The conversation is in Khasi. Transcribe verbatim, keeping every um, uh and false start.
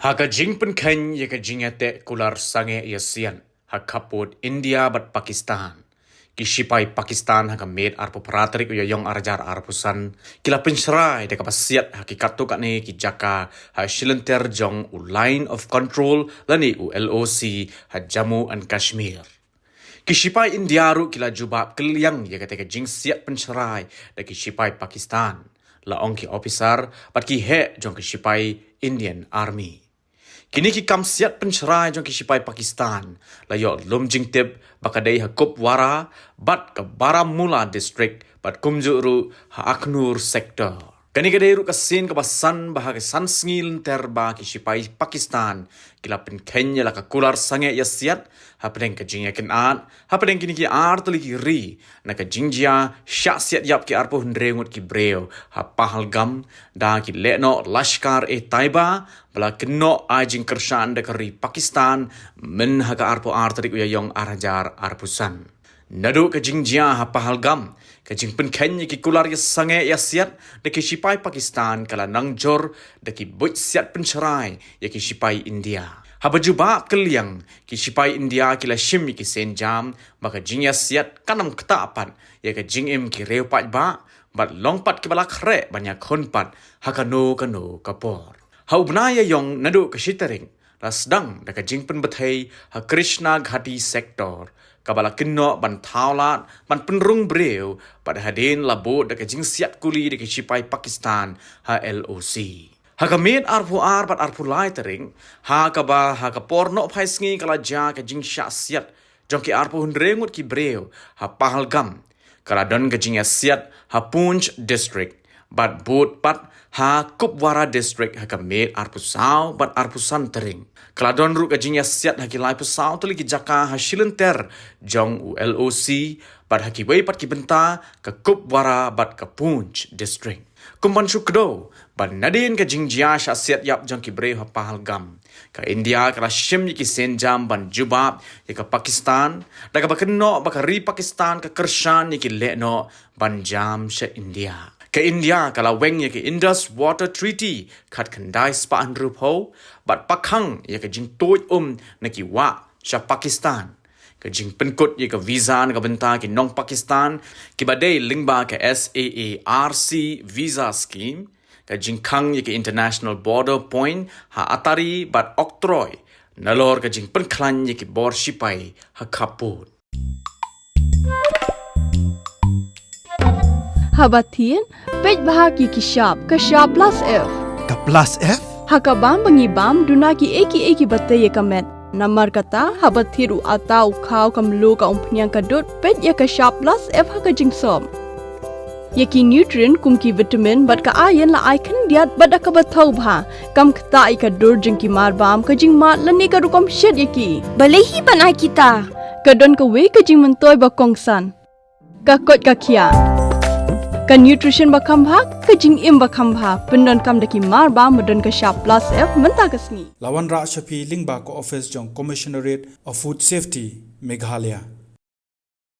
Ha ka jingpynkheiñ ïa ka jingïateh kular sangeh ïasiat ha khappud India bad Pakistan, ki shipai Pakistan ha ka miet arphew phra tarik u Ïaïong arhajar arphew san ki la pynshrai da kaba siat ha ki katto katne ki jaka ha shilynter jong u Line of Control lane u L O C ha Jammu and Kashmir. Ki shipai India ruh ki la jubab kylliang ïa kata ka jingsiat pynshrai da ki shipai Pakistan, la ong ki ophisar bad ki heh jong ki shipai Indian Army. Kine ki kam siat pynshrai jong ki shipai Pakistan la ïoh lum jingtip ba ka dei ha Kupwara bad ka Baramulla District bad kumjuh ruh ha Akhnoor Sector. Kane ka dei ruh ka sien kaba san ba ha ka san sngi lynter ba ki shipai Pakistan ki la pynkheiñ ïa la ka kular sangeh ïasiat hapdeng ka jingïakynad hapdeng kine ki ar tylli ki ri na ka jingjia shah siat ïap ki arphew hynriew ngut ki briew ha Pahalgam da ki lehnoh Lashkar-e-Taiba ba la kynnoh ai jingkyrshan da ka ri Pakistan myn ha ka arphew ar tarik u Ïaïong arhajar arphew san. Naduh ka jingjia ha Pahalgam, ka jingpynkheiñ ïa ki kular ïasangeh ïasiat da ki shipai Pakistan ka la nang jur da ki buit siat pynshrai ïa ki shipai India. Haba jubab kylliang, ki shipai India ki la shim ïa ki sienjam ba ka jingïasiat kan ym ktah pat ïa ka jingim ki riewpaidbah bad long pat kiba la khreh ban ïakhun pat ha kano kano ka por. Ha u bnai Ïaïong naduh ka shi tarik la sdang da ka jingpynbthei ha Krishna Ghati Sector kaba la kynnoh ban thaw lad ban pynrung briew bad hadien la bud da ka jingsiat kuli da ki shipai Pakistan ha L O C. Ha ka miet arphew ar bad arphew lai tarik, ha kaba ha ka por nohphai sngi ka la jia ka jingshah siat jong ki arphew hynriew ngut ki briew ha Pahalgam, ka la don ka jingïasiat ha Poonch District bad bud pat ha Kupwara District ha ka miet arphew saw bad arphew san tarik. Ka la don ruh ka jingïasiat ha ki laiphew saw tylli ki jaka ha shilynter jong u L O C bad ha kiwei pat ki bynta ka Kupwara bad ka Poonch District. Kum ban shu kdew ba nadien ka jingjia shah siat ïap jong ki briew ha Pahalgam, ka India ka la shim ïa ki sienjam ban jubab ïa ka Pakistan da kaba kynnoh ba ka ri Pakistan ka kyrshan ïa ki lehnoh ban jam sha India. Ka India ka la weng ïa ka Indus Water Treaty khatkhyndai spah hynriewphew bad pakhang ïa ka jingtuid um na ki wah sha Pakistan, ka jingpynkut ïa ka visa na ka bynta ki nong Pakistan kiba dei lyngba ka S A A R C visa scheme, ka jingkhang ïa ka International Border Point ha Attari bad Oktroi, nalor ka jingpynkhlaiñ ïa ki bor shipai ha khappud. Haba thied, peit bha ïa ki shap, ka shap plus F. Ka plus F? Ha ka bam ba ngi bam, duna kiei kiei kiba tei ïa ka met. Namar kata, haba thied u atta, u khaw, ka mluh, ka umphniang, ka dud, peit ïa ka shap plus F ha ka jingsop. Ïa ki nutrient kum ki vitamin bad ka iron la ai khyndiat bad da kaba thaw bha. Kam ktah ïa ka dur jong ki marbam, ka jingmad lane ka rukom shet ïa ki. Balei hi ban ai kita? Ka don kawei ka jingmyntoi ba kongsan. Ka koit ka khiah. Ka nutrition ba kham bha, ka jingim ba kham bha. Pyndonkam da ki marbam ba don ka shap plus F mynta ka sngi. La wanrah sha phi lyngba ka office jong Commissionerate of Food Safety, Meghalaya.